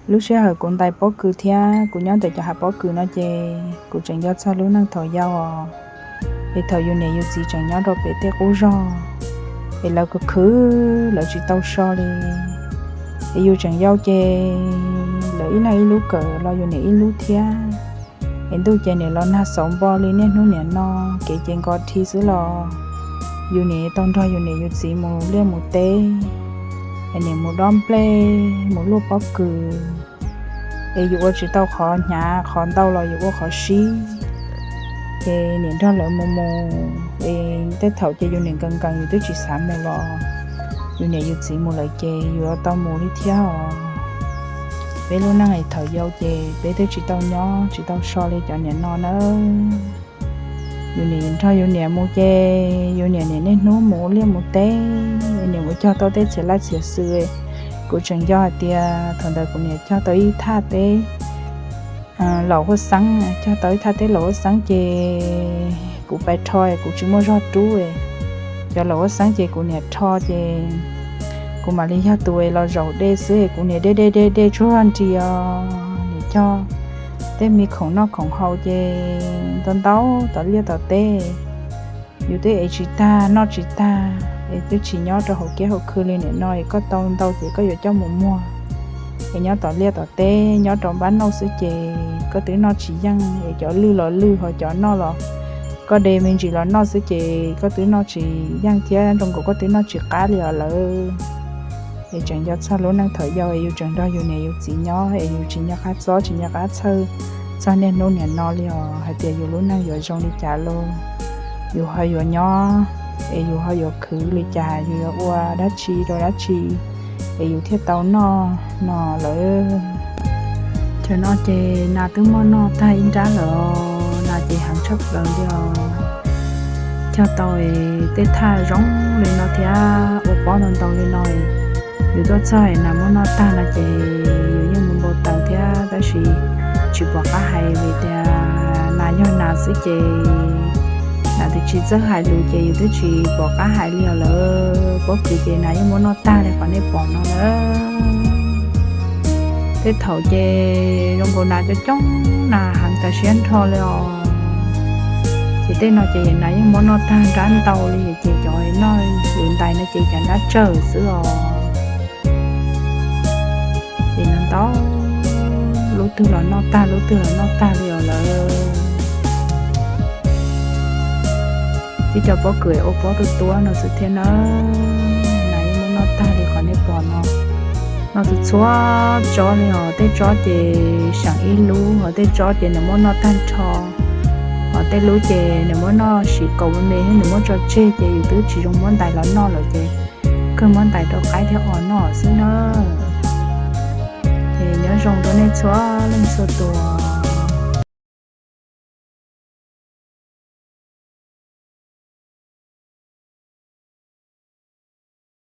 Lub sij hawm kuv ntais pob kws thiab kuv nyob ntawm cov hav pob kws no ces kuv tseem nco txog lub neej thaum yau os. Es thaum yus niam yus txiv tseem nyob rau pem tej qub zog, es lawv khwv khwv lawv tsis tau so li. Es yus tseem yau ces lawv ib leeg ib lub kawm los yus niam ib lub thiab. Es ntuj ces niam los nag xauv npo li niaj hnub niam no, kev ces nkos dhi xwb los yus niam tau nrog yus niam yus txiv mus liaj mus teb, es niam mus dob nplej mus luaj pob kws. Es yus ua tsis tau qhov hnyav qhov ntau los yus ua qhov sib. Ces niam nrog lawv mus mus, es tej thaum ces yus niam nkees nkees yus twb tsis xav mus los yus niam yus txiv mus lawm ces yus yuav tau mus li thiab os. Peb lub neej es thaum yau ces peb twb tsis tau nyob tsis tau so li cov niam no nawb. Yus niam nrog yus niam mus ces yus niam niam niaj hnub mus ua liaj mus teb, niam mus cog tau tej txiav laj txiav xwm. Kuv tseem nco hais tias thaum ntawd kuv niam cog tau ib thaj teb laus huaj xeeb, cog tau ib thaj teb laus huaj xeeb ces kuv pais rho, kuv tsis muaj zog rub. Cov laus huaj xeeb ces kuv niam rho ces kuv mam li yog tus es los zaum dej xwb, kuv niam dej dej dej dej tsuag nri os. Niam cog tej me khoom noj khoom haus ces ntau ntau tom liaj tom teb. Yus twb ev tsis tag noj tsis tag, es twb tsis nyob rau hauv kiab hauv khw li. Nim no es koj tau ntau ces koj yuav coj mus muag. Es nyob tom liaj tom teb nyob rau npab nauj xwb ces koj twb noj tsis yeej, es cov lwj los lwj ho cov noj los koj de me ntsis los noj xwb ces koj twb noj tsis yeej thiab, nroo nkaus koj twb noj tsis qab li os lawm. Es tseem nco txog lub neej thaum yau es yus tseem nrog yus niam yus txiv nyob es yus tsis nco qab txob tsis nco qab txhawj txog niaj hnub niam no li os, hais tias yus lub neej yuav zoo li cas los yus ho yuav nyob, es yus ho yuav khwv li cas, yus yuav ua dab tsi rau dab tsi es yus thiaj tau noj no lawm. Cov no ces nas twb muab noj tag ib nrab lawm, nas ces heev tshaj plaws li os. Cog tau tej thaj zoo li no thiab ua pob ntau ntau li no, yus tuaj txog nas muab noj tag no ces yus yeej mus npau taws thiab, tab sis tsis pom qab hais vim tias nas yog nas xwb ces nas twb tsis txawj hais lus ces yus twb tsis pom qab hais li os lawm. Pob kws ces nas yeej muab noj tag li qhov nej pom no lawm. Tej thaum ces zoo nkaus nas coob coob, nas heev tas siab nrho li os. Ces tej no ces nas yeej muab noj tag nrab ntau li, ces cov noj yus ntais no ces cov nrab tsawm xwb os. Ces no ntau, lub twg los noj tag lub twg los noj tag li os lawm. Tib co pob kws ua pob tuaj tuab no xwb thiab na, nas yeej muab noj tag li qhov nej pom no. Noj txhua txhua tsob li os, tej tsob ces seem ib lub, ho tej tsob ces nws muab noj tag nrho, ho tej lub ces nws muab noj sim kaus me me thiab nws muab tso tseg ces yus twb tsis zoo muab ntais los noj lawm ces kawg muab ntais rau qaib thiab os noj xwb na. Ces nyob zoo rau nej txhua leej txhua tus.